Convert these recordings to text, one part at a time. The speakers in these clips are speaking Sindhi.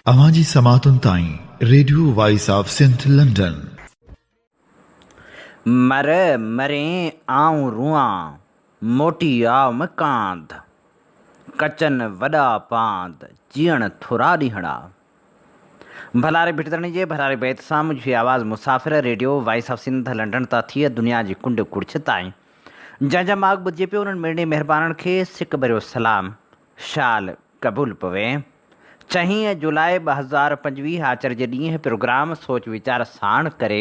اوهان جي سماعتن تائين radio voice of Sindh London. مر مرين آئون روئان، موٽي آء م ڪانڌ. ڪچن وڏا پاند، جيئڻ ٿورا ڏينهڙا. ڀلاري ڀٽ ڌڻي جي ڀلاري بيت سان منهنجي هي آواز مسافر radio voice of Sindh London تان ٿي دنيا جي ڪنڊ ڪڙڇ تائين جنهن جا ماڳ ٻڌجي پيو انهن مڙني مهربانن کي سڪ ڀريو سلام شال قبول پوي. ڇهين جولاء 2025 آچر جي ڏينهن پروگرام سوچ ويچار ساڻ ڪري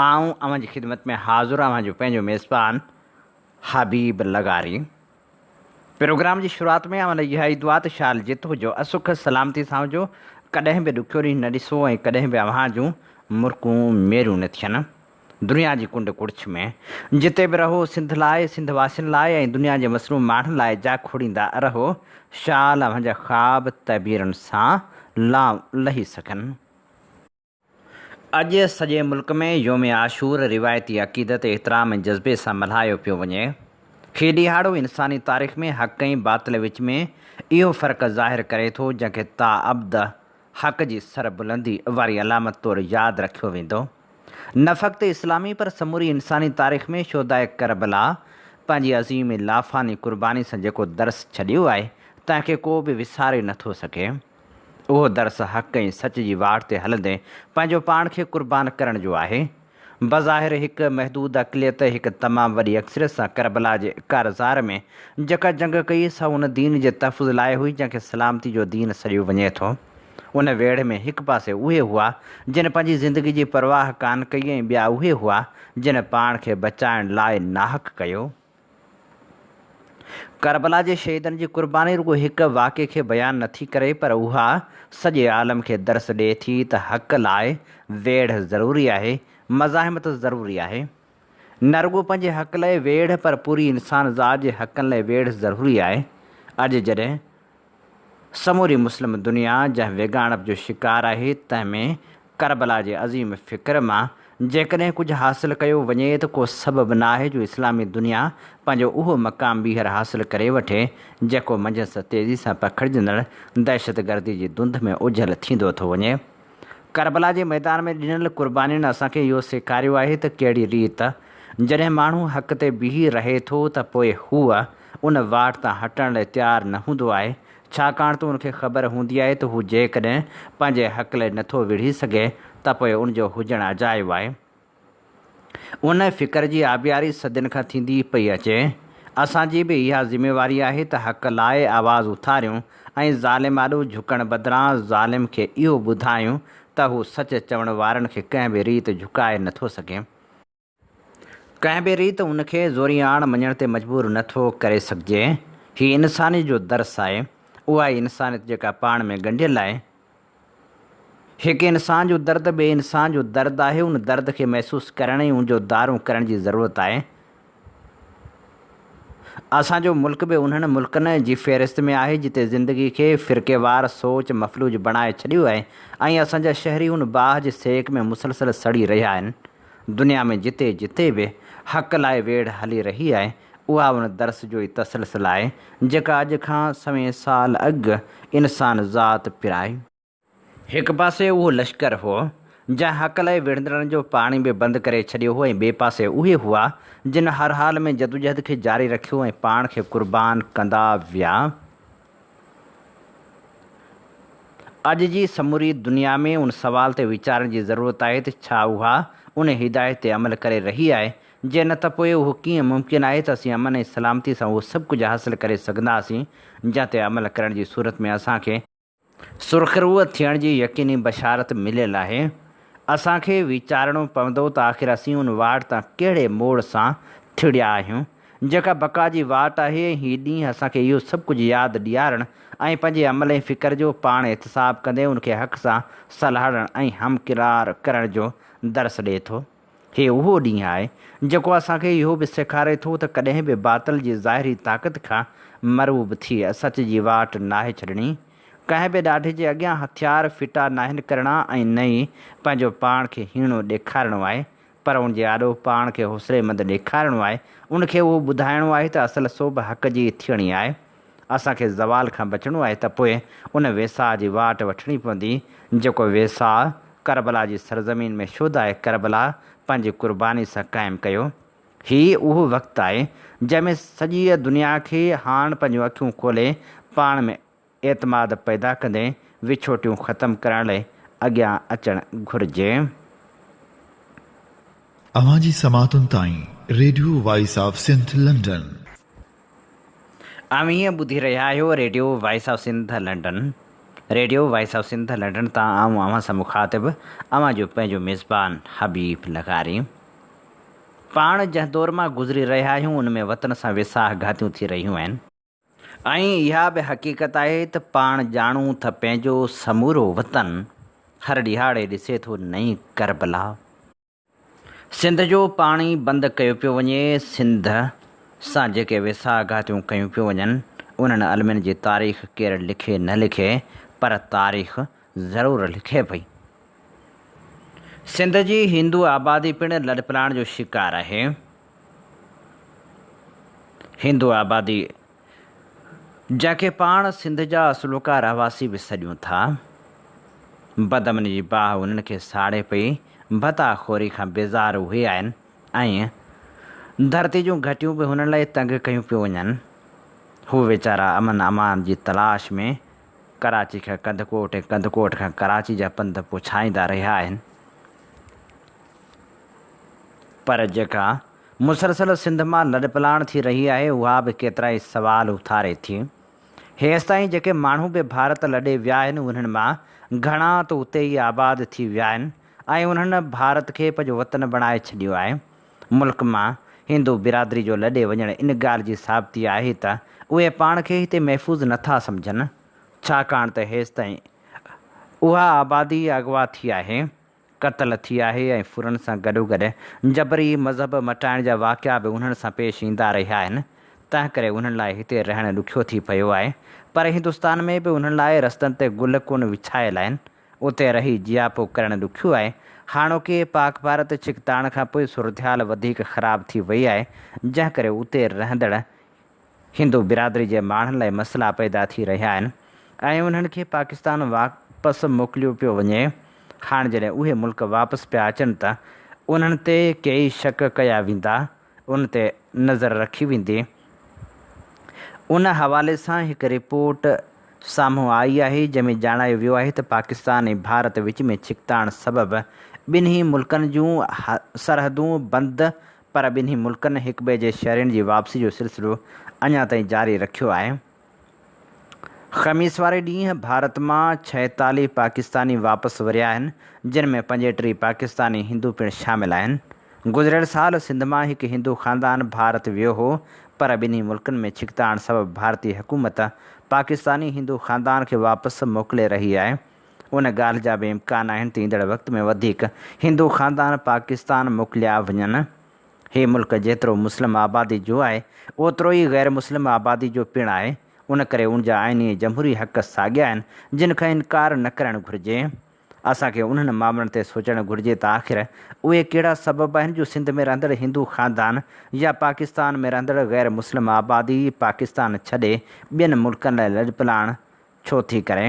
آئون اوهان جي خدمت ۾ حاضر اوهان جو پنهنجو ميزبان حبيب لغاري. پروگرام جي شروعات ۾ اوهان لاء اها ئي دعا ته شال جت هجو اسک سلامتي سان هجو ڪڏهن به ڏکيو ڏينهن نه ڏسو ۽ ڪڏهن به اوهان جون مرڪون ميريون نه ٿين. دنيا جي ڪنڊ ڪڙڇ ۾ جتي به رهو سنڌ لاء، سنڌ واسين لاء ۽ دنيا جي مظلوم ماڻهن لاء جاکوڙيندا رهو، شال اوهان جا خواب تعبيرن سان لانء لهي سگهن. اڄ سڄي ملڪ ۾ يوم عاشور روايتي عقيدت، احترام ۽ جذبي سان ملهايو پيو وڃي. هي ڏهاڙو انساني تاريخ ۾ حق ۽ باطل وچ ۾ اهو فرق ظاهر ڪري ٿو جنهن کي تاابد حق جي سر بلندي واري علامت طور ياد رکيو ويندو. نه فقط اسلامي پر سموري انساني تاريخ ۾ شهداء ڪربلا پنهنجي عظيم ۽ لافاني قرباني سان جيڪو درس ڇڏيو آهي، تنهن کي ڪو به وساري نه ٿو سگهي. اهو درس حق ۽ سچ جي واٽ تي هلندي پنهنجو پاڻ کي قربان ڪرڻ جو آهي. بظاهر هڪ محدود اقليت هڪ تمام وڏي اڪثريت سان ڪربلا جي ڪارزار ۾ جيڪا جنگ ڪئي سا ان دين جي تحفظ لاء هئي جنهن کي سلامتي جو دين سڏيو وڃي ٿو. ان ويڙهه ۾ هڪ پاسي اهي هئا جن پنهنجي زندگي جي پرواهه ڪانه ڪئي ۽ ٻيا اهي هئا جن پاڻ کي بچائڻ لاء ناحق ڪيو. ڪربلا جي شهيدن جي قرباني رڳو هڪ واقعي کي بيان نٿي ڪري پر اها سڄي عالم کي درس ڏئي ٿي ته حق لاء ويڙهه ضروري آهي، مزاحمت ضروري آهي. نه رڳو پنهنجي حق لاء ويڙهه پر پوري انسان ذات جي حقن لاء ويڙهه ضروري آهي. اڄ جڏهن سموري مسلم دنيا جنهن ويڳاڻپ جو شڪار آهي، تنهن ۾ ڪربلا جي عظيم فڪر مان جيڪڏهن ڪجهه حاصل ڪيو وڃي ته ڪو سبب ناهي جو اسلامي دنيا پنهنجو اهو مقام ٻيهر حاصل ڪري وٺي، جيڪو منجهس تيزي سان پکڙجندڙ دهشتگردي جي ڌنڌ ۾ اجهل ٿيندو ٿو وڃي. ڪربلا جي ميدان ۾ ڏنل قربانين اسان کي اهو سيکاريو آهي ته ڪهڙي ريت جڏهن ماڻهو حق تي بيهي رهي ٿو ته پوء هو ان واٽ تان هٽڻ لاء تيار نه هوندو آهي ڇاڪاڻ ته ان کي خبر هوندي آهي ته هو جيڪڏهن پنهنجي حق لاء نٿو وڙهي سگهي ته پوء ان جو هجڻ اجايو آهي. ان فڪر جي آبياري صدين کان ٿيندي پئي اچي. اسان جي به اها ذميواري آهي ته حق لاء آواز اٿاريون ۽ ظالم آڏو جهڪڻ بدران ظالم کي اهو ٻڌايون ته هو سچ چوڻ وارن کي ڪنهن به ريت جهڪائي نٿو سگهي. ڪنهن به ريت ان کي زوري آڻ مڃڻ تي مجبور نٿو ڪري سگهجي. هي انسانيت جو درس آهي. اها ئي انسانيت جيڪا پاڻ ۾ ڳنڍيل آهي. هڪ انسان جو درد ٻئي انسان جو درد آهي، ان درد کي محسوس ڪرڻ ۽ ان جو دارون ڪرڻ جي ضرورت آهي. اسان جو ملڪ به انهن ملڪن جي فهرست ۾ آهي جتي زندگي کي فرقيوار سوچ مفلوج بڻائي ڇڏيو آهي ۽ اسان جا شهري ان باهه جي سيڪ ۾ مسلسل سڙي رهيا آهن. دنيا ۾ جتي جتي به حق لاء ويڙهه هلي رهي آهي اها ان درس جو ئي تسلسل آهي، جيڪا اڄ کان سوين سال اڳ انسان ذات پرائي. هڪ پاسي اهو لشڪر هو، جنهن حق لاء وڙهندڙن جو پاڻي به بند ڪري ڇڏيو هو ۽ ٻئي پاسي اهي هئا، جن هر حال ۾ جدوجهد کي جاري رکيو ۽ پاڻ کي قربان ڪندا ويا. اڄ جي سموري دنيا ۾ ان سوال تي ويچارڻ جي ضرورت آهي ته ڇا اها ان هدايت تي عمل ڪري رهي آهي؟ جي نه ته پوء اهو ڪيئن ممڪن آهي ته اسين امن ۽ سلامتي سان اهو سڀ ڪجهه حاصل ڪري سگهنداسين جنهن تي عمل ڪرڻ جي صورت ۾ اسان کي سرخرو ٿيڻ جي يقيني بشارت مليل آهي؟ اسان کي ويچارڻو پوندو ته آخر اسين ان واٽ تان ڪهڙي موڙ سان ٿڙيا آهيون؟ جيڪا بقا جي واٽ آهي ۽ هي ڏينهن اسان کي اهو سڀ ڪجهه ياد ڏيارڻ ۽ پنهنجي عمل ۽ فڪر جو پاڻ احتساب ڪندي ان کي حق سان سلهاڙڻ ۽ همقرار ڪرڻ جو درس ڏئي ٿو. هي اهو ڏينهن آهي، جيڪو اسان کي اهو به سيکاري ٿو ته ڪڏهن به باطل جي ظاهري طاقت کان مرعوب ٿي سچ جي واٽ ناهي ڇڏڻي. ڪنهن به ڏاڍي جي اڳيان هٿيار ڦٽا ناهن ڪرڻا ۽ نه ئي پنهنجو پاڻ کي هيڻو ڏيکارڻو آهي، پر ان جي آڏو پاڻ کي حوصليمند ڏيکارڻو آهي، ان کي اهو ٻڌائڻو آهي ته اصل سوڀ حق جي ٿيڻي آهي. اسان کي زوال کان بچڻو آهي ته پوء ان ويساهه جي واٽ وٺڻي پوندي، جيڪو ويساهه ڪربلا جي سرزمين ۾ شهداء ڪربلا پنهنجي قرباني سان قائم ڪيو. هي اهو وقت آهي، جنهن ۾ سڄيء دنيا کي هاڻ پنهنجون اکيون کولي پاڻ ۾ اعتماد پيدا ڪندي وڇوٽيون ختم ڪرڻ لئه اڳيان اچڻ گهرجي. اوهان جي سماعتن تائين radio voice of Sindh London. اوهين ٻڌي رهيا آهيو radio voice of Sindh London. Radio voice of Sindh London تان آئون اوهان سان مخاطب اوهان جو پنهنجو ميزبان حبيب لغاري. پاڻ جنهن دور مان گذري رهيا آهيون ان ۾ وطن سان ويساهه گهاتيون ٿي رهيون آهن. ۽ اها به حقيقت آهي ته پاڻ ڄاڻون ته پنهنجو سمورو وطن هر ڏهاڙي ڏسي ٿو نئين ڪربلا. سنڌ جو پاڻي بند ڪيو پيو وڃي، سنڌ سان جيڪي ويساهه گهاتيون ڪيون پيون وڃن، انهن المين جي تاريخ ڪير لکي نه لکي پر تاريخ ضرور لکي پئي. سنڌ جي هندو آبادي پڻ لڏپلاڻ جو شڪار آهي. هندو آبادي، جنهن کي پاڻ سنڌ جا اصلوڪا رهواسي به سڏيون ٿا، بدامني جي باهه انهن کي ساڙي پئي، ڀتا خوري کان بيزار اهي آهن ۽ ڌرتي جون گهٽيون به هنن لاء تنگ ڪيون پيون وڃن. هو ويچارا امن امان جي تلاش ۾ ڪراچي کان ڪنڌڪوٽ ۽ ڪنڌڪوٽ کان ڪراچي جا پنڌ پڇائيندا رهيا آهن. پر جيڪا مسلسل سنڌ مان لڏپلاڻ ٿي رهي آهي اها به ڪيترائي سوال اٿاري ٿي. هيستائين جيڪي ماڻهو به ڀارت لڏي ويا آهن انهن مان گهڻا ته اتي ئي آباد ٿي ويا آهن ۽ انهن ڀارت کي پنهنجو وطن بڻائي ڇڏيو آهي. ملڪ مان هندو برادري جو لڏي وڃڻ ان ڳالهه جي ثابتي آهي ته اهي پاڻ کي هتي محفوظ نٿا سمجهن ڇاڪاڻ ته هيستائين اها آبادي اغوا ٿي آهي. قتل ٿي آهي ۽ ڦرن سان گڏوگڏ جبري مذهب مٽائڻ جا واقعا به انهن سان پيش ايندا رهيا آهن، تنهنڪري انهن لاء هتي رهڻ ڏکيو ٿي پيو آهي. پر هندستان ۾ به انهن لاء رستن تي گل ڪونه وڇايل آهن، اتي رهي جياپو ڪرڻ ڏکيو آهي. هاڻوڪي پاڪ ڀارت ڇڪتاڻ کانپوء صورتحال وڌيڪ خراب ٿي وئي آهي، جنهن ڪري اتي رهندڙ هندو برادري جي ماڻهن لاء مسئلا پيدا ٿي رهيا آهن ۽ انهن کي پاڪستان واپس موڪليو پيو وڃي، هاڻ جڏهن اهي ملڪ واپس پيا اچن ته انهن تي ڪيئي شڪ ڪيا ويندا، ان تي نظر رکي ويندي. ان حوالي سان هڪ رپورٽ سامهون آئي آهي جنهن ۾ ڄاڻايو ويو آهي ته پاڪستان ۽ ڀارت وچ ۾ ڇڪتاڻ سبب ٻنهي ملڪن جون سرحدون بند پر ٻنهي ملڪن هڪٻئي جي شهرين جي واپسي جو سلسلو اڃا تائين جاري رکيو آهي. خميس واري ڏينهن ڀارت مان 46 پاڪستاني واپس وريا آهن، جن ۾ 35 پاڪستاني هندو پڻ شامل آهن. گذريل سال سنڌ مان هڪ هندو خاندان ڀارت ويو هو، پر ٻنهي ملڪن ۾ ڇڪتاڻ سبب ڀارتي حڪومت پاڪستاني هندو خاندان کي واپس موڪلي رهي آهي. ان ڳالهه جا به امڪان آهن ته ايندڙ وقت ۾ وڌيڪ هندو خاندان پاڪستان موڪليا وڃن. هي ملڪ جيترو مسلم آبادي جو آهي، اوترو ئي غير مسلم آبادي جو پڻ آهي. ان ڪري ان جا آئيني ۽ جمهوري حق ساڳيا آهن، جن کان انڪار نه ڪرڻ گهرجي. اسان کي انهن مامرن تي سوچڻ گهرجي ته آخر اهي ڪهڙا سبب آهن جو سنڌ ۾ رهندڙ هندو خاندان يا پاڪستان ۾ رهندڙ غير مسلم آبادي پاڪستان ڇڏي ٻين ملڪن لاء لڏپلاڻ ڇو ٿي ڪري؟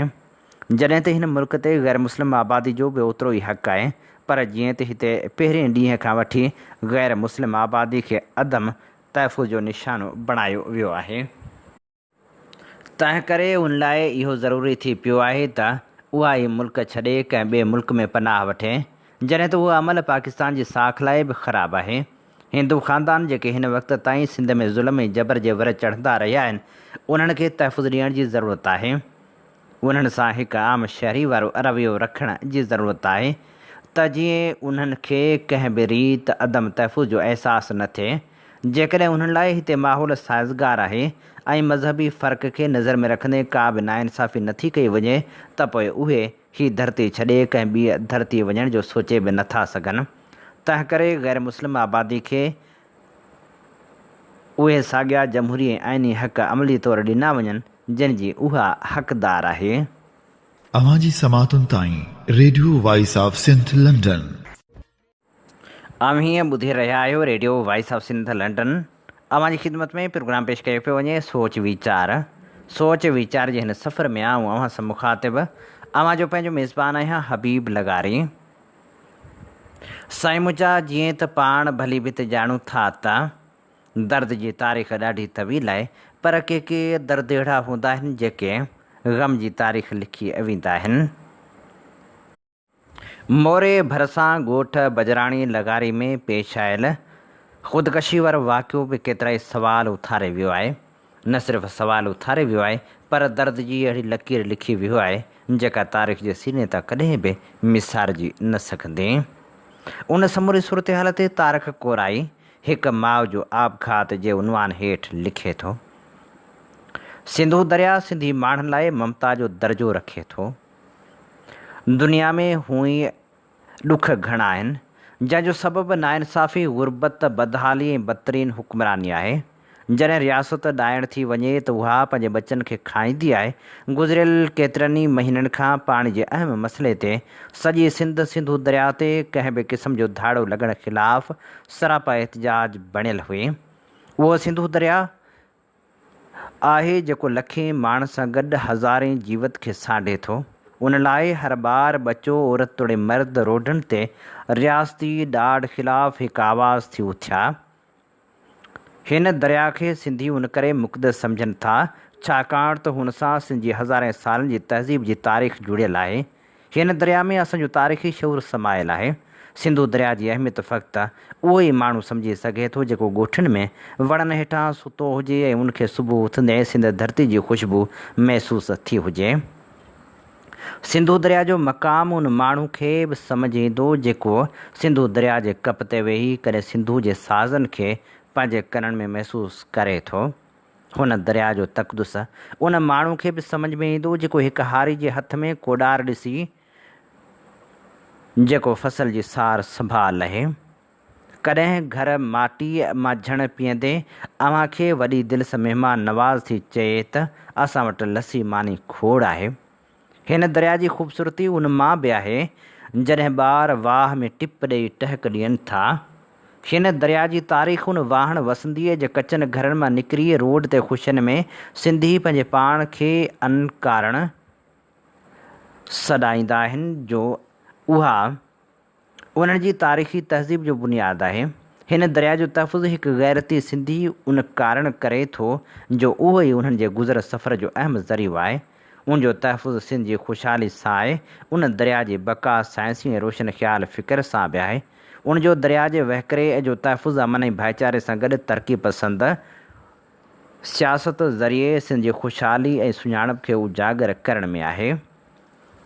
جڏهن ته هن ملڪ تي غير مسلم آبادي جو به اوترو ئي حق آهي، پر جيئن ته هتي پهرين ڏينهن کان وٺي غير مسلم آبادي کي عدم تحفظ جو نشانو بڻايو ويو آهي، تنهنڪري ان لاء اهو ضروري ٿي پيو آهي ته اها هي ملڪ ڇڏي ڪنهن ٻئي ملڪ ۾ پناهه وٺي، جڏهن ته اهو عمل پاڪستان جي ساک لاء به خراب آهي. هندو خاندان جيڪي هن وقت تائين سنڌ ۾ ظلم ۽ جبر جي ور چڙهندا رهيا آهن، انهن کي تحفظ ڏيڻ جي ضرورت آهي. انهن سان هڪ عام شهري وارو رويو رکڻ جي ضرورت آهي ته جيئن انهن کي ڪنهن به ريت عدم تحفظ جو احساس نه ٿئي. جيڪڏهن انهن لاء هتي ماحول سازگار آهي ۽ مذهبي فرق کي نظر ۾ رکندي ڪا به ناانصافي نٿي ڪئي وڃي ته پوء اهي هي ڌرتي ڇڏي ڪنهن ٻيء ڌرتيء وڃڻ جو سوچي به نٿا سگهن. تنهنڪري غير مسلم آبادي کي اهي ساڳيا جمهوري ۽ آئيني حق عملي طور ڏنا وڃن، جن جي اها حقدار آهي. اوهان جي سماعتن تائين radio voice of Sindh London. اوهين ٻڌي رهيا آهيو radio voice of Sindh London. اوهان جي خدمت ۾ پروگرام پيش ڪيو پيو وڃي سوچ ويچار. سوچ ويچار جي هن سفر ۾ آئون اوهان سان مخاطب اوهان جو پنهنجو ميزبان آهيان حبيب لغاري. سائين منهنجا جيئن ته پاڻ ڀلي ڀت ڄاڻون ٿا ته درد جي تاريخ ڏاڍي طويل آهي پر ڪي ڪي درد اهڙا هوندا آهن جيڪي غم جي تاريخ لکي ويندا آهن. موري ڀرسان ڳوٺ بجراڻي لغاري ۾ پيش آيل خودڪشي وارو واقعو به ڪيترائي سوال اٿاري ويو آهي. نه صرف سوال اٿاري ويو آهي پر درد جي اهڙي لڪير لکي ويو آهي جيڪا تاريخ جي سيني تان ڪڏهن به ميسارجي نه سگهندي. ان سموري صورتحال تي طارق ڪورائي هڪ ماء جو آپگهات جي عنوان هيٺ لکي ٿو. سنڌو درياء سنڌي ماڻهن لاء ممتا جو درجو رکي ٿو. دنيا ۾ هونئن ڏک گهڻا آهن، جنهن جو سبب ناانصافي، غربت، بدحالي ۽ بدترين حڪمراني آهي. جڏهن رياست ڏائڻ ٿي وڃي ته اها پنهنجي ٻچن کي کائيندي آهي. گذريل ڪيترن ئي مهينن کان پاڻي جي اهم مسئلي تي سڄي سنڌ سنڌو درياء تي ڪنهن به قسم جو ڌاڙو لڳڻ خلاف سراپا احتجاج بڻيل هئي. اهو سنڌو درياء آهي جيڪو لکين ماڻهن سان گڏ هزارين جيوت کي سانڍي ٿو. ان لاء هر ٻار، ٻچو، عورت توڙي مرد روڊن تي رياستي ڏاڍ خلاف هڪ آواز ٿي اٿيا. هن درياء کي سنڌي ان ڪري مقدس سمجهن ٿا، ڇاڪاڻ ته هن سان سنڌ جي هزارين سالن جي تهذيب جي تاريخ جڙيل آهي. هن درياء ۾ اسان جو تاريخي شعور سمايل آهي. سنڌو درياء جي اهميت فقط اهو ئي ماڻهو سمجهي سگهي ٿو جيڪو ڳوٺن ۾ وڻن هيٺان ستو هجي ۽ ان کي صبح اٿندي سنڌ ڌرتي جي خوشبو محسوس ٿي هجي. سنڌو درياء جو مقام ان ماڻهو کي به سمجهه ايندو جيڪو سنڌو درياء جي ڪپ تي ويهي ڪڏهن سنڌو جي سازن کي پنهنجي ڪنن ۾ محسوس ڪري ٿو. هن درياء جو تقدس ان ماڻهو کي به سمجهه ۾ ايندو جيڪو هڪ هاري جي هٿ ۾ ڪوڏار ڏسي جيڪو فصل جي سار سنڀال لهي. ڪڏهن گهر ماٽيء مان جهڻ پيئندي اوهان کي وڏي دل سان مهمان نواز ٿي چئي ته اسان وٽ لسي ماني کوڙ آهي. هن درياء جي خوبصورتي ان مان به آهي، جڏهن ٻار واهه ۾ ٽپ ڏيئي ٽهڪ ڏين ٿا. هن درياء جي تاريخ ان واهڻ وسنديء جي ڪچن گهرن مان نڪري روڊ تي خوشين ۾ سنڌي پنهنجي پاڻ کي انڪارڻ سڏائيندا آهن جو اها انهن جي تاريخي تهذيب جو بنياد آهي. هن درياء جو تحفظ هڪ غيرتي سنڌي ان ڪارڻ ڪري ٿو جو اهو ئي انهن جي گذر سفر جو اهم ذريعو آهي. ان جو تحفظ سنڌ جي خوشحالي سان آهي، ان درياء جي بقا سائنسي ۽ روشن خيال فڪر سان به آهي. ان جو درياء جي وهڪري جو تحفظ امن ۽ ڀائيچاري سان گڏ ترقي پسند سياست ذريعي سنڌ جي خوشحالي ۽ سڃاڻپ کي اجاگر ڪرڻ ۾ آهي.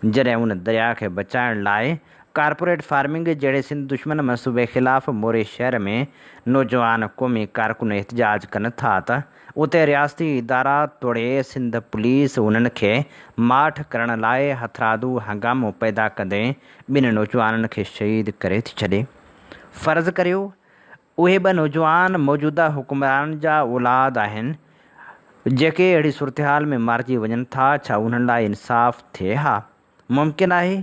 جڏهن ان درياء کي بچائڻ لاء ڪارپوريٽ فارمنگ جهڙي سنڌ دشمن منصوبي خلاف موري شهر ۾ نوجوان قومي ڪارڪن احتجاج ڪن ٿا ته اتي رياستي ادارا توڙي سنڌ پوليس انهن کي ماٺ ڪرڻ لاء هٿرادو هنگامو پيدا ڪندي ٻن نوجوانن کي شهيد ڪري ٿي ڇڏي. فرض ڪريو اهي ٻه نوجوان موجوده حڪمرانن جا اولاد آهن، جيڪي اهڙي صورتحال ۾ مارجي وڃن ٿا، ڇا انهن لاء انصاف ٿئي ها؟ ممڪن آهي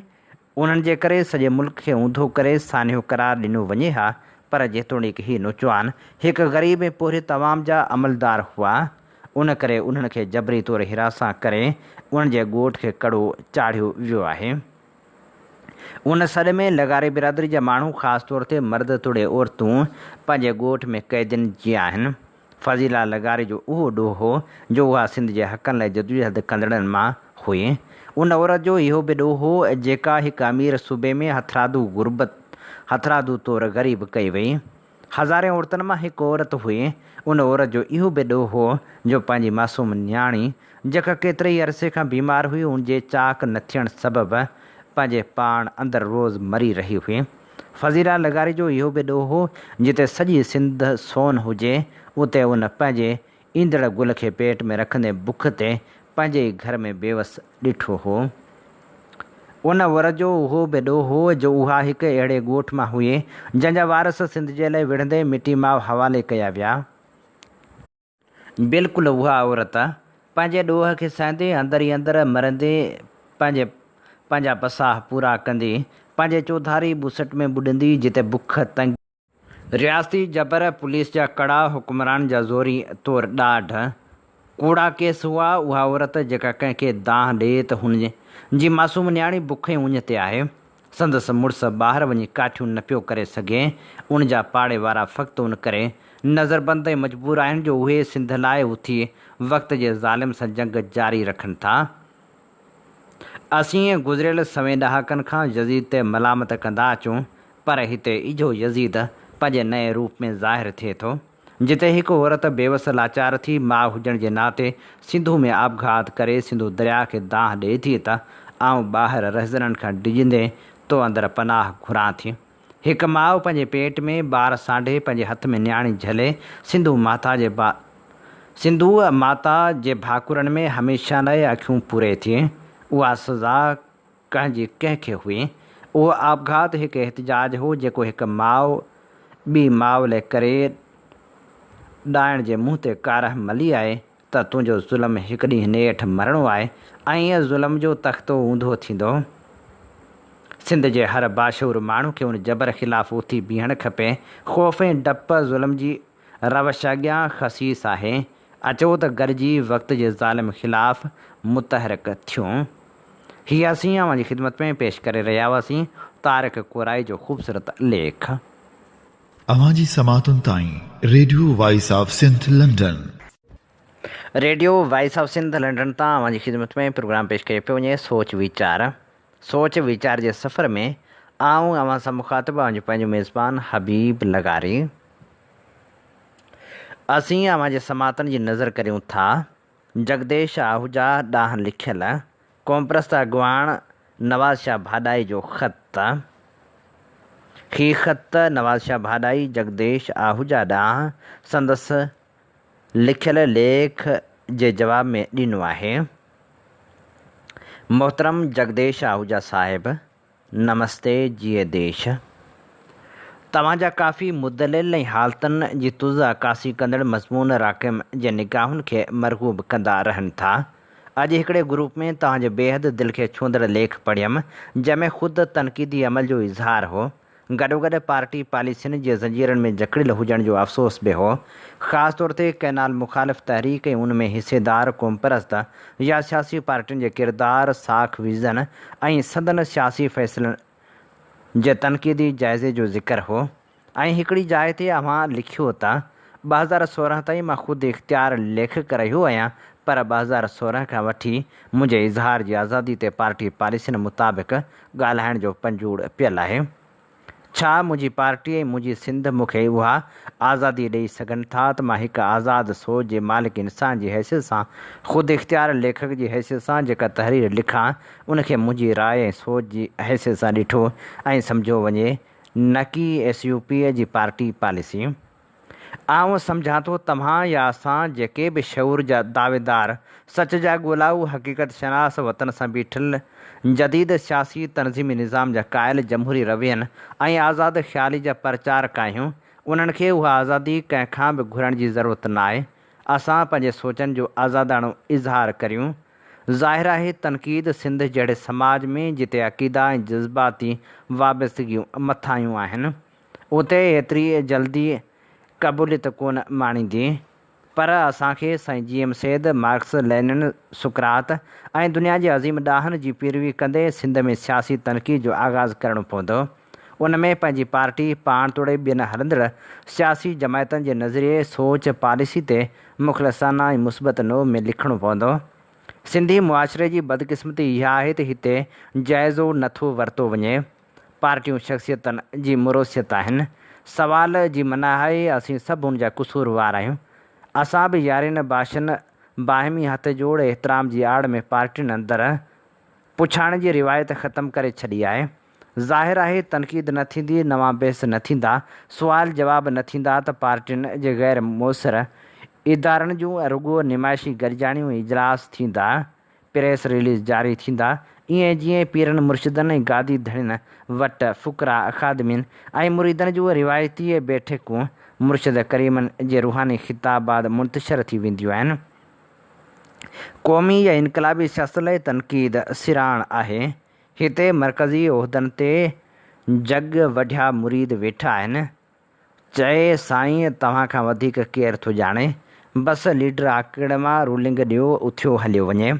انهن جي ڪري سڄي ملڪ کي اونڌو ڪري سانحو قرار ڏنو وڃي ها، پر جيتوڻيڪ هي نوجوان هڪ غريب ۽ پورهيت عوام جا عملدار هئا، ان ڪري انهن کي جبري طور هراسان ڪري انهن جي ڳوٺ کي ڪڙو چاڙهيو ويو آهي. ان سڏ ۾ لغاري برادري جا ماڻهو خاص طور تي مرد توڙي عورتون پنهنجي ڳوٺ ۾ قيدين جيان آهن. فضيلا لغاري جو اهو ڏوهه هو جو اها سنڌ جي حقن لاء جدوجهد ڪندڙن مان هئي. ان عورت جو اهو به ڏوهه هو جيڪا هڪ امير صوبي ۾ هٿرادو غربت هٿرادو طور غريب ڪئي وئي. هزارين عورتن مان هڪ عورت هئي. ان عورت جو اهو به ڏوهه هو جو پنهنجي معصوم نياڻي، جيڪا ڪيتري ئي عرصي کان بيمار هئي، ان جي چاڪ نه ٿيڻ سبب پنهنجي پاڻ اندر روز مري رهي هئي. فضيلا لغاري جو اهو به ڏوهه هو، جتي سڄي سنڌ سون هجي، اتي ان پنهنجي ايندڙ گل کي پيٽ ۾ رکندي بک تي پنهنجي ئي گهر ۾ بيوس ڏٺو هو. ان ور جو اهو به ڏوهه هو جو اها هڪ اهڙي ڳوٺ مان هئي، جنهن جا وارث سنڌ جي لاء وڙهندي مٽي ماء حوالي ڪيا ويا. بلڪل اها عورت پنهنجي ڏوهه کي سهندي اندر ئي اندر مرندي پنهنجي پنهنجا پساهه پورا ڪندي پنهنجي چوڌاري ٻوسٽ ۾ ٻڏندي جتي بک، تنگي، رياستي جبر، پوليس جا ڪڙا، حڪمرانن جا زوري طور ڏاڍ، ڪوڙا ڪيس هئا. اها عورت جيڪا ڪنهن کي دانهن ڏئي ته هن جي معصوم نياڻي بک ۽ اڃ تي آهي. سندس مڙس ٻاهر وڃي ڪاٺيون نه پيو ڪري سگهي. ان جا پاڙي وارا فقط ان ڪري نظربند ۽ مجبور آهن جو اهي سنڌ لاء اٿي وقت جي ظالم سان جنگ جاري رکن ٿا. اسين گذريل سوين ڏهاڪن کان يزيد تي ملامت ڪندا اچون پر هتي اجهو يزيد پنهنجي نئين روپ ۾ ظاهر ٿئي ٿو. جتي هڪ عورت بيوس لاچار ٿي ماء هجڻ جي ناتي سنڌو ۾ آپگهات ڪري سنڌو درياء کي دانهن ڏئي ٿي ته آئون ٻاهر رهزنن کان ڊڄندي تو اندر پناهه گهران ٿي. هڪ ماء پنهنجي پيٽ ۾ ٻار سانڍي پنهنجي هٿ ۾ نياڻي جهلي سنڌو ماتا جي سنڌوء ماتا جي ڀاڪرن ۾ هميشه لاء اکيون پوري ٿي. اها سزا ڪنهن جي ڪنهن کي هئي. اهو آپگهات هڪ احتجاج هو جيڪو هڪ ماء ٻي ماء لئه ڪري ڏائڻ جي منهن تي ڪارنهن ملي آهي ته تنهنجو ظلم هڪ ڏينهن نيٺ مرڻو آهي ۽ ظلم جو تختو اونڌو ٿيندو. سنڌ جي هر باشعور ماڻهو کي ان جبر خلاف اٿي بيهڻ کپي. خوف ۽ ڊپ ظلم جي روش اڳيان خسيس آهي. اچو ته گڏجي وقت جي ظالم خلاف متحرڪ ٿيون. هي اسين اوهان جي خدمت ۾ پيش ڪري رهيا هئاسين طارق ڪورائي جو خوبصورت ليک. اوهان جي سماعتن تائين radio voice of Sindh London. Radio voice of Sindh London تان اوهان جي خدمت ۾ پروگرام پيش ڪيو پيو وڃي سوچ ويچار. سوچ ويچار جي سفر ۾ آئون اوهان سان مخاطب اوهان جو پنهنجو ميزبان حبيب لغاري. اسين اوهان جي سماعتن جي نظر ڪريون ٿا جگديش آهوجا ڏانهن لکيل قومپرست اڳواڻ نواز شاهه ڀاڏائي جو خط. هي خط نواز شاهه ڀاڏائي جگديش آهوجا ڏانهن سندس لکيل ليک جي جواب ۾ ڏنو آهي. محترم جگديش آهوجا صاحب، نمستي جيئي ديش. توهان جا ڪافي مدلل ۽ حالتن جي تز عڪاسي ڪندڙ مضمون راقم جي نگاهن کي مرغوب ڪندا رهن ٿا. اڄ هڪڙي گروپ ۾ توهان جو بيحد دل کي ڇهندڙ ليک پڙهيم، جنهن ۾ خود تنقيدي عمل جو اظهار هو. گڏوگڏ پارٽي پاليسين جي زنجيرن ۾ جڪڙيل هجڻ جو افسوس به هو. خاص طور تي ڪئنال مخالف تحريڪ ۽ ان ۾ حصيدار قومپرست يا سياسي پارٽين جي ڪردار، ساک، ويزن ۽ سندن سياسي فيصلن جي تنقيدي جائزي جو ذڪر هو ۽ هڪڙي جاء تي اوهان لکيو ته 2016 تائين مان خود اختيار ليکڪ رهيو آهيان پر 2016 کان وٺي منهنجي اظهار جي آزادي تي پارٽي پاليسين مطابق ڳالهائڻ جو پنجوڙ پيل آهي. ڇا منهنجي پارٽي ۽ منهنجي سنڌ مون کي اها آزادي ڏئي سگهن ٿا ته مان هڪ آزاد سوچ جي مالڪ انسان جي حيثيت سان خود اختيار ليکڪ جي حيثيت سان جيڪا تحرير لکان ان کي منهنجي راء ۽ سوچ جي حيثيت سان ڏٺو ۽ سمجهيو وڃي نه ڪي ايس يو پي جي پارٽي پاليسي. آئون سمجهان ٿو توهان يا اسان جيڪي به شعور جا دعويدار، سچ جا ڳولائو، حقيقت شناس، وطن سان بيٺل، جديد سياسي تنظيمي نظام جا قائل، جمهوري روين ۽ آزاد خيالي جا پرچارڪ آهيون، انهن کي اها آزادي ڪنهن کان به گهرڻ جي ضرورت ناهي. اسان پنهنجي سوچن جو آزاداڻو اظهار ڪريون. ظاهر آهي تنقيد سنڌ جهڙي سماج ۾ جتي عقيدا ۽ جذباتي وابستگيون مٿاهيون آهن، اتي ايتري جلدي قبوليت ڪونه ماڻيندي. پر اسان کي سائين G M Syed, Marx, Lenin, سقراط ۽ دنيا جي عظيم ڏاهن جي پيروي ڪندي سنڌ ۾ سياسي تنقيد جو آغاز ڪرڻو پوندو. ان ۾ پنهنجي پارٽي، پاڻ توڙي ٻين هلندڙ سياسي جماعتن جي نظريي، سوچ، پاليسي تي مخلصانه ۽ مثبت نوع ۾ لکڻو پوندو. سنڌي معاشري جي بدقسمتي اها آهي ته هتي جائزو نه ٿو ورتو وڃي. پارٽيون شخصيتن جي مروثيت آهن. سوال جي منع آهي، اسين سڀ ان جا قصور وار آهيون. اسان به يارين باشن باهمي هٿ جوڙ احترام جي آڙ ۾ پارٽين اندر پڇاڻي جي روايت ختم ڪري ڇڏي آهي. ظاهر آهي تنقيد نه ٿيندي، نوان بحث نه ٿيندا، سوال جواب نه ٿيندا ته پارٽين جي غير موثر ادارن جون رڳو نمائشي گڏجاڻيون ۽ اجلاس ٿيندا. پريس رليز جاري ٿيندا، ائين جيئن پيرن مرشدن ۽ گادي ڌڻين وٽ فقراء، خادمين ۽ مريدن جون روايتي بيٺڪون مرشد ڪريمن جي روحاني خطاب بعد منتشر ٿي وينديون آهن. قومي يا انقلابي سياست لاء تنقيد سراڻ آهي. هتي مرڪزي عهدن تي جڳ وڍيا مريد ويٺا آهن. چئي، سائين توهان کان وڌيڪ ڪير ٿو ڄاڻي؟ بس ليڊر آڪڙ مان رولنگ ڏيو اٿيو هليو وڃي.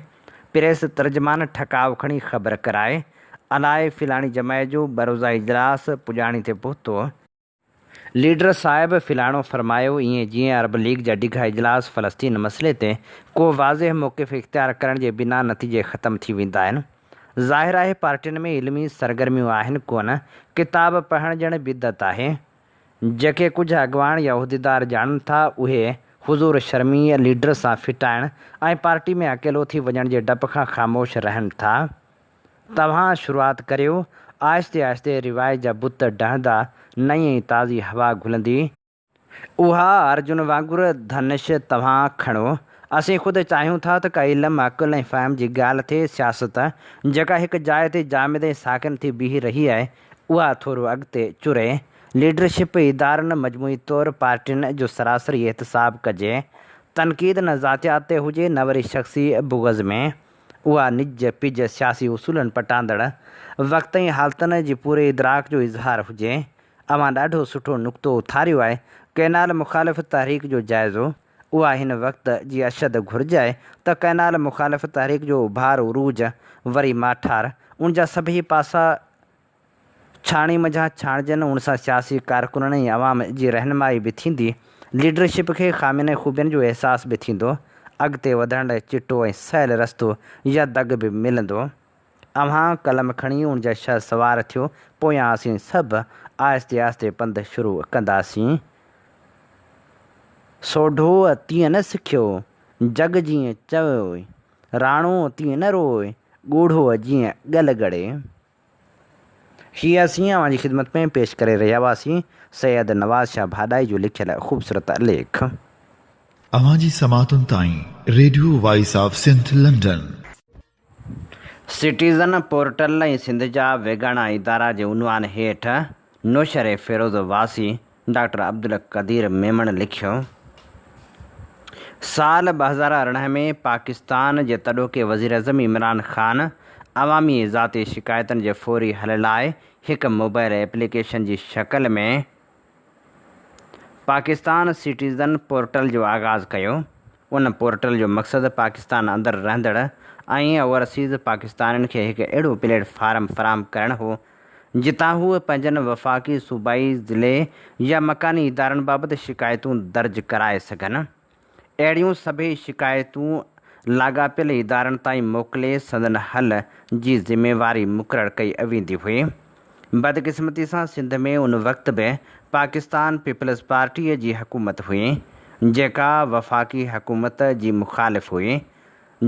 پريس ترجمان ٺڪاء کڻي خبر ڪرائي، الائي فلاڻي جماعت جو ٻه روزه اجلاس پڄاڻي تي پهتو. ليڊر صاحب فلاڻو فرمايو، ائين جيئن عرب ليگ جا ڊگها اجلاس فلسطين مسئلي تي ڪو واضح موقف اختيار ڪرڻ جي بنا نتيجي ختم ٿي ويندا آهن. ظاهر آهي پارٽين ۾ علمي سرگرميون آهن ڪونه، ڪتاب پڙهڻ ڄڻ بدعت آهي. جيڪي ڪجهه اڳواڻ يا عهديدار ڄاڻن ٿا اهي حضور شرميء ليڊر سان ڦٽائڻ ۽ پارٽي ۾ اڪيلو ٿي وڃڻ جي ڊپ کان خاموش رهن ٿا. توهان شروعات ڪريو، آهستي آهستي روايت جا بت ڊهندا، نئين ۽ تازي هوا گهلندي. اها ارجن وانگر ڌنش توهان کڻو. اسين خود چاهيون ٿا ته ڪا علم، عقل ۽ فهم جي ڳالهه ٿئي، سياست، جيڪا هڪ جاء تي جامد ۽ ساڪن ٿي بيهي رهي آهي، اها ٿورو اڳتي چري. ليڊرشپ، ادارن، مجموعي طور پارٽين جو سراسري احتساب ڪجي. تنقيد نه ذاتيات تي هجي نه وري شخصي بغض ۾. اها نج پج سياسي اصولن پٽاندڙ وقت ۽ حالتن جي پوري ادراڪ جو اظهار هجي. اوهان ڏاڍو سٺو نقطو اٿاريو آهي. ڪئنال مخالف تحريڪ جو جائزو، اها هن وقت جي اشد گهرج آهي ته ڪئنال مخالف تحريڪ جو اڀار عروج وري ماٺار ان جا سڀئي پاسا ڇاڻي منجهان ڇاڻجن، ان سان سياسي ڪارڪنن ۽ عوام جي رهنمائي به ٿيندي، ليڊرشپ کي خامين ۽ خوبين جو احساس به ٿيندو، اڳتي وڌڻ لاء چٽو ۽ سهل رستو يا دڳ به ملندو. اوهان قلم کڻي ان جا شهسوار ٿيو، پويان اسين سڀ آهستي آهستي پنڌ شروع ڪنداسين. سوڍو تيئن نه سکيو، جڳ جيئن چوي، راڻو تيئن نه روئي، ڳوڙهو جيئن ڳل ڳڙي. هي اسين اوهان جي خدمت ۾ پيش ڪري رهيا هئاسين سيد نواز شاهه ڀاڏائي جو لکيل خوبصورت ليک. اوهان جي سماعتن تائين radio voice of Sindh London. Citizen portal ۽ Sindh جا ويڳاڻا ادارا جي عنوان هيٺ نوشهري فيروز واسي ڊاڪٽر عبدالقدير ميمڻ لکيو، سال 2018 ۾ پاڪستان جي تڏهوڪي وزيراعظم عمران خان عوامي ذاتي شڪايتن جي فوري حل لاء هڪ موبائل ايپليڪيشن جي شڪل ۾ پاڪستان سٽيزن پورٽل جو آغاز ڪيو. ان پورٽل جو مقصد پاڪستان اندر رهندڙ ۽ اوورسيز پاڪستانين کي هڪ اهڙو پليٽ فارم فراهم ڪرڻ هو جتان هو پنهنجن وفاقي، صوبائي، ضلعي يا مڪاني ادارن بابت شڪايتون درج ڪرائي سگهن. اهڙيون سڀئي شڪايتون لاڳاپيل ادارن تائين موڪلي سندن حل جي ذميواري مقرر ڪئي ويندي هئي. بدقسمتي سان سنڌ ۾ ان وقت به پاڪستان پيپلز پارٽيء جي حڪومت هئي، جيڪا وفاقي حڪومت جي مخالف هئي.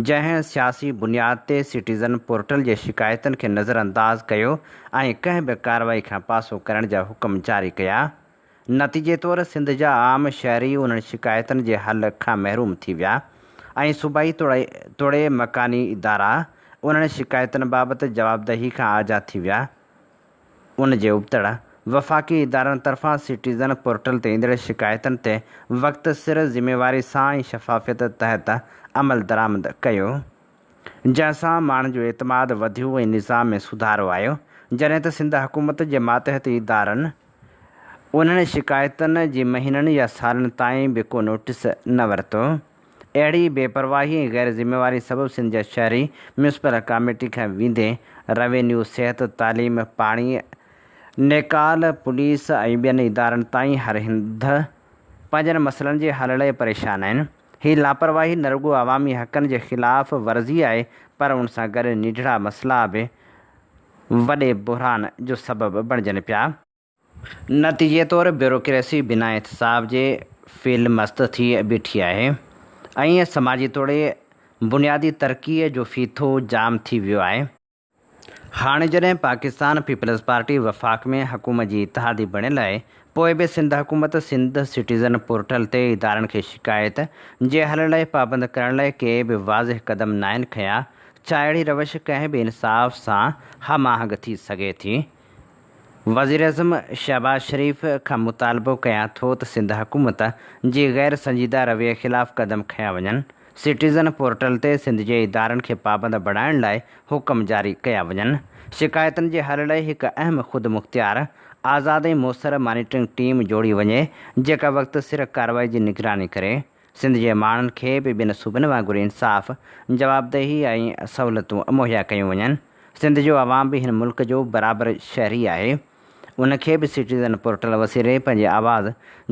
جنهن سياسي بنياد تي سٽيزن پورٽل جي شڪايتن کي نظرانداز ڪيو ۽ ڪنهن به ڪارروائي کان پاسو ڪرڻ جا حڪم جاري ڪيا. نتيجي طور سنڌ جا عام شهري انهن شڪايتن جي حل کان محروم ٿي ويا ۽ صوبائي توڙي مڪاني ادارا انهن شڪايتن بابت جوابدهي کان آجا ٿي ويا. ان جي ابتڙ، وفاقي ادارن طرفان سٽيزن پورٽل تي ايندڙ شڪايتن تي وقت سر، ذميواري سان ۽ شفافيت تحت عملدرآمد ڪيو، جنهن سان ماڻهن جو اعتماد وڌيو ۽ نظام ۾ سڌارو آيو، جڏهن ته سنڌ حڪومت جي ماتحت ادارن انهن شڪايتن جي مهينن يا سالن تائين به ڪو نوٽيس نه ورتو. اهڙي بي پرواهي ۽ غير ذميواري سبب سنڌ جا شهري ميونسپل ڪاميٽي کان ويندي روينيو، صحت، تعليم، پاڻي، نيڪال، پوليس ۽ ٻين ادارن تائين هر هنڌ پنهنجن مسئلن جي حل لاء پريشان آهن. هي لاپرواهي نه رڳو عوامي حقن جي خلاف ورزي آهي پر ان سان گڏ ننڍڙا مسئلا به وڏي بحران جو سبب بڻجن پيا. نتيجي طور بيوروڪريسي بنا احتساب جي فيل مست ٿي بيٺي آهي ۽ سماجي توڙي بنيادي ترقيء جو ڦيٿو جام ٿي ويو آهي. هاڻي جڏهن پاڪستان پيپلز پارٽي وفاق ۾ حڪومت جي اتحادي بڻيل آهي، پوء به سنڌ حڪومت سنڌ سٽيزن پورٽل تي ادارن کي شڪايت جي حل لاء پابند ڪرڻ لاء ڪي به واضح قدم ناهن کنيا، ڇا اهڙي روش ڪنهن به انصاف سان هم آهنگ ٿي سگهي ٿي؟ وزيراعظم شهباز شريف کان مطالبو ڪيان ٿو ته سنڌ حڪومت جي غير سنجيده رويي خلاف قدم کنيا وڃن، سٽيزن پورٽل تي سنڌ جي ادارن کي پابند بڻائڻ لاء حڪم جاري ڪيا وڃن، شڪايتن جي حل لاء هڪ اهم خودمختيار، آزاد ۽ موثر مانيٽرنگ ٽيم جوڙي وڃي جيڪا وقت سر ڪارروائي جي نگراني ڪري. سنڌ جي ماڻهن کي به ٻين صوبن وانگر انصاف، جوابدهي ۽ سهولتون مهيا ڪيون وڃن. سنڌ جو عوام به هن ملڪ جو برابر شهري آهي. ان کي به سٽيزن پورٽل وسيلي پنهنجي آواز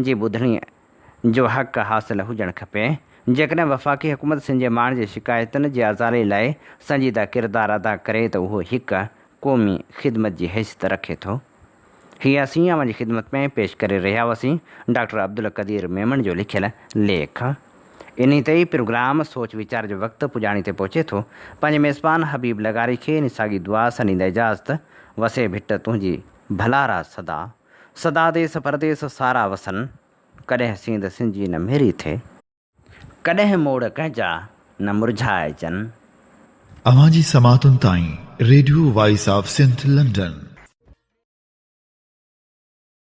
جي ٻڌڻي جو حق حاصل هجڻ کپي. جيڪڏهن وفاقي حڪومت سنڌ جي ماڻهن جي شڪايتن جي ازالي لاء سنجيده ڪردار ادا ڪري ته اهو هڪ قومي خدمت جي حيثيت رکي ٿو. هي اسين اوهان جي خدمت ۾ پيش ڪري رهيا هئاسين ڊاڪٽر عبدالقدير ميمڻ جو لکيل ليک. انهي تي ئي پروگرام سوچ ويچار جو وقت پڄاڻي تي پهچي ٿو. پنهنجي ميزبان حبيب لغاري کي انهي ساڳي دعا سان ڏيندا اجازت، وسي ڀٽ تنهنجي ڀلارا سدا. سدا ديس پرديس سارا وسن، ڪڏهن سينڌ سنجي نه ميري ٿئي. ڪڏهن موڙ ڪنهن جا نه مرجهائجن. اوهان جي سماعتن تائين radio voice of Sindh London.